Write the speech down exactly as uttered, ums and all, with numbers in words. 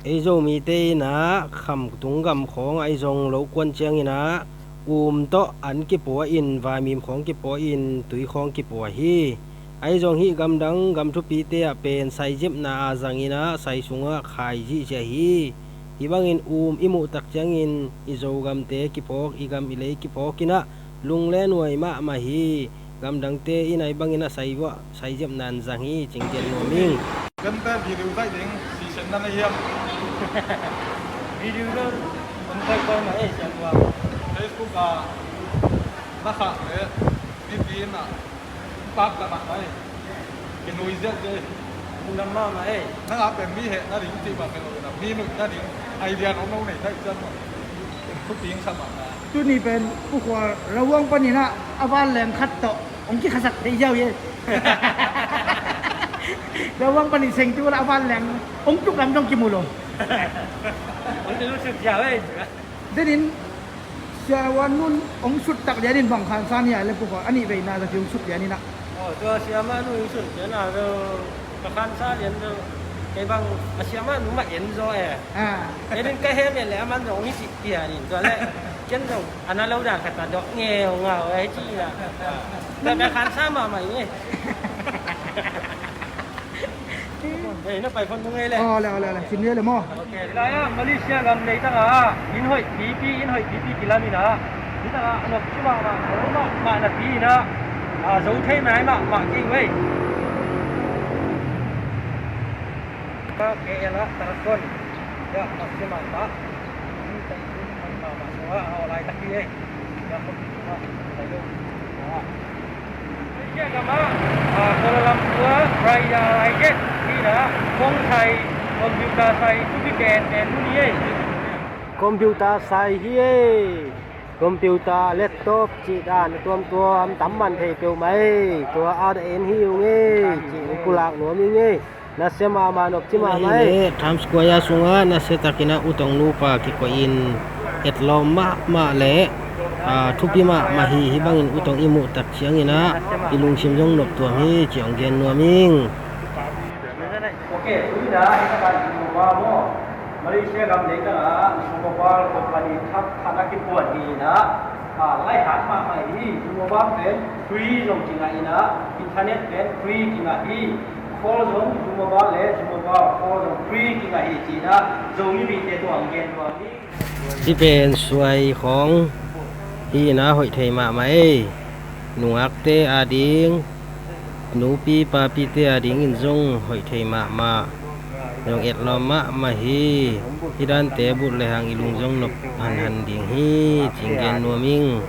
Ei Zomite in ah khamtung gam khawng ahi zong lo kuan ciangin ah um tawh an kipua in, vaimim khawng kipua in, tui khawng kipua hi. Ahi zong hih gamdang gam thupite ah pen saizepna a zangin ah sai sungah khaizih cia hi. Hih bangin um i muh tak ciangin i Zogamte kiphawk, i gam i lei kiphawk in ah lunglen huai mahmah hi. Gamdangte in ah hih bangin ah sai vuah saizepna an zang hi, ci-in gen nuam ing. Kente video zaih ding sisen na na hiam? Video lo, contact ko na eh, sian tua. Facebook ah na khah leh mipi in ah pakta mahmah ei. Kinuih ziahziah ei. Unam mahmah ei. Nang a pen mi hehna ding cih bang hi lo, mi nuihna ding idea nong nong nei daih ciang maw. Thupi ing sa mahmah. Tuni pen Pu Khual Rawang panin ah a vanleng khat tawh hong kikhasak thei ziau hi ei. Rawang panin seng tu la a vanleng hong tuk lam dong kimu lo. Hong tuk lam suk ziau ei. Denin Sia Van Nun hong sut tak lianin bang khansa ni a le Pu Khual, a nih veina zapi hong sut lianin ah. Oh, tua Sia Van Nun hong sut lian a lo ka khansa lian lo. Kei bang a Sia Van Nun mah en zaw e. Ah. Enin ka hem en le a man zong hong hi cih pianin tua le. Ken zong a na lo dan khat a dawh ngeu ngau e ci a. Tua ka khansa mahmah ing e. Ei, na pai phone tung ei le. Aw le, aw le, aw le. Sim le le maw. Ok. Lai ah Malaysia gam leitang ah inn hoih pipi, inn hoih pipi kilam in ah, hi tang ah a nop ci mahmah, a nop mahmah napi in ah, a zo thei mai mahmah kei wei. Ka ke ela tarakon. Ya, nop ci mahmah. Inn hoih pipi mahmah sungah a aw laitak hi ei. Kuala Lumpur, Raya Airgate hi na, phone sai, computer sai, thupi pen pen hun hi ei. Computer sai hi ei. Computer, laptop cih dan a tuamtuam tam man thei peuhmah ei. Tua a da en hi ung ei, cih pulak nuam ing ei. Nasia mahmah, nop ci mahmah ei. Times Square sungah nasia takin ah utong nupa kikoih in etlawm mahmah le, aa, thupi mahmah hi. Hih bangin utong i muh tak ciangin ah i lungsim zong nop tuam hi, ci hong gen nuam ing. Ok, tuni na hi takah i Zumaba maw, Malaysia gam leitang ah Zumaba company thak khat a kipuan hi in ah, aa, lai hat mahmah hi. Zumaba pen free zong kingah in ah, internet pen free kingah hi. Call zong Zumaba le Zumaba call zong free kingah hi ci-in ah Zomi mite tua hong gen nuam hi. Hih pen suai khawng hi in ah hoih thei mahmah ei. Nungakte ading, nupi papite adingin zong hoih thei mahmah. Zong etlawm mahmah hi. Hih dante buh lehang i lung zong nop hanhan ding hi, ci-in gen nuam ing.